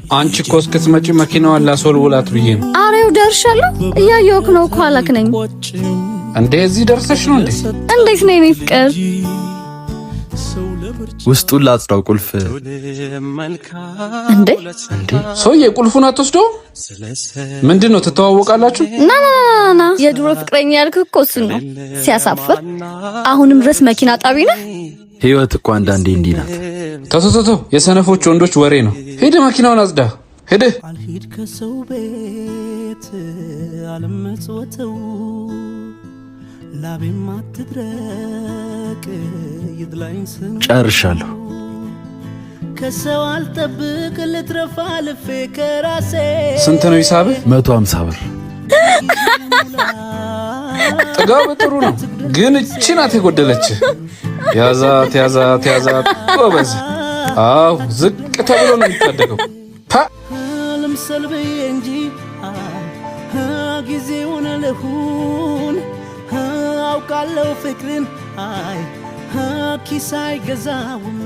አንቺ እኮ እስክትመጪ መኪናዋን ላስወልውላት ብዬ ነው። አሬው ደርሻለሁ። እያየሁህ ነው፣ ከኋላክ ነኝ። እንዴ፣ እዚህ ደርሰሽ ነው እንዴ? እንዴት ነው የኔ ፍቅር? ውስጡን ላጽዳው። ቁልፍ እንዴ? እንዴ? ሰውዬ፣ ቁልፉን አትወስዶ? ምንድን ነው፣ ትተዋወቃላችሁ? ና ና ና ና፣ የድሮ ፍቅረኛ ያልክ እኮ እሱን ነው። ሲያሳፍር! አሁንም ድረስ መኪና ጣቢ ነህ? ህይወት እኮ አንዳንዴ እንዲህ ናት። ተው ተው ተው፣ የሰነፎች ወንዶች ወሬ ነው። ሂድ፣ መኪናውን አጽዳ። ሂድ። አልሂድ ከሰው ቤት አልመጽወተው፣ ላቤም አትድረቅ ይድላኝ ስኑ። ጨርሻለሁ። ከሰው አልጠብቅ፣ ልትረፋ ልፌ ከራሴ። ስንት ነው ሂሳብህ? 150 ብር። ጥጋብ ጥሩ ነው፣ ግን እቺ ናት የጎደለች። ያዛት፣ ያዛት፣ ያዛት። ጎበዝ። አዎ፣ ዝቅ ተብሎ ነው የሚታደገው። ፓ! ልምሰል ብዬ እንጂ ጊዜውን ልሁን፣ አውቃለሁ ፍቅርን አይ ኪስ አይገዛውም።